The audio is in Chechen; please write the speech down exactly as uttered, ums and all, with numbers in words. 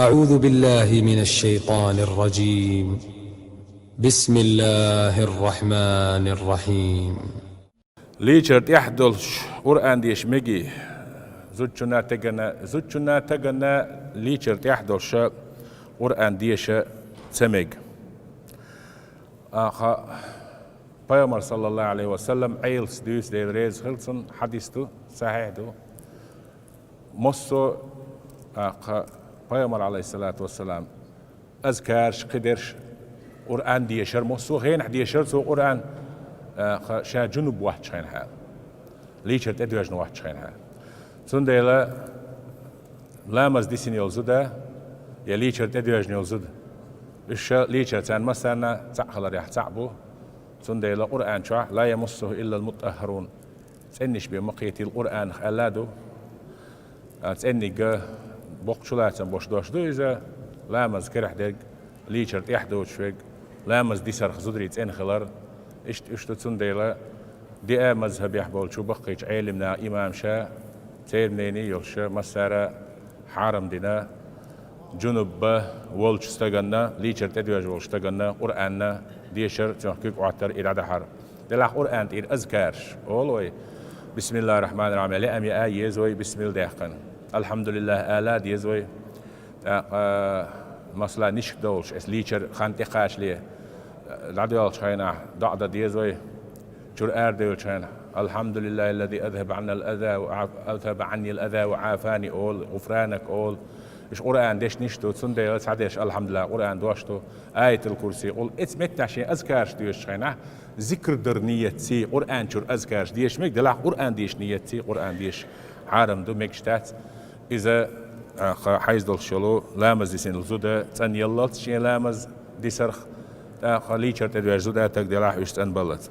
أعوذ بالله من الشيطان الرجيم. بسم الله الرحمن الرحيم. Лийчар тӀехь долуш Къуръан деша мегий? Зудчунна тагана, зудчунна тагана лийчар тӀехь долуша Къуръан деша ца мега. Аха, пайхамар, саллаллаху алейхи ва саллам, Ӏелас дуьйцу, Дела реза хила цунна, хьадис ду, сахьихь ду. Массо а, аха, пайхамар, алейхиссалату вассалам, азкарш, кхидерш, Къуръан дешар, массо а хенахь дешар цо Къуръан, аха, ша жунуб вац хенахь, лийчар тӀедоьжна вац хенахь. Цундела ламаз дисина йолу зуда, я лийчар тӀедоьжна йолу зуда, уьш ша лийчар царна массарна цхьаъ хиларехь цхьаъ бу. Цундела Къуръан чохь: «Ла ямуссуху иллал мутаххарун». ЦӀеннаш бен ма кхетийла Къуръанах аьлла а ду. А, цӀенниг боккха чулацам бош дош ду иза, ламаз карахь дерг, лийчар тӀехь доцуш верг, ламаз дисарх зударий цӀена хилар, иштта уьш ду. Цундела диъ мазхабехь болчу баккхийчу Ӏелимнаха, имамаша, церан мнение йолуша, массара хьарам дина, жунуб волчу стаганна, лийчар тӀедоьжна волчу стаганна Къуръанна дешар, цунах куьг Ӏоттар, и дӀадахьар. Делахь Къуръан тӀера азкарш олу вай. Бисмиллахир-рахманир-рахим, лаам яа еза вай бисмилла даьккхина. Алхьамдулиллах ала деза вай. ТӀаккха, масала, нишка довлуш, аса лийчар хан тӀекхачале, дӀадоьлхучу хенахь доӀа дан деза вай. Чуьра арадевллачу хенахь: «Алхьамдулиллахиллази азхаба Ӏаннал аза ва Ӏаф-, азхаба Ӏаннил аза ва Ӏафани», олу, «ГӀуфранак», олу. Уьш Къуръан дешнаш ду, цундела цхьадерш «Алхьамдулиллах», Къуръан дош ду, аятал курси, къул, эца меттехь шен азкарш доьшучу хенахь, зикр дар ниятций, Къуръан чуьра азкарш деша мега, делахь Къуръан деша ниятций, Къуръан деша хьарам ду, мегаш дац. Иза, а, ха-, хьайза долуш йолу ламаз дисина зуда цӀанъяллалц шен ламаз дисарх, тӀаккха лийчар тӀедоьжна зуда таг делахь уьш цӀанбаллалц.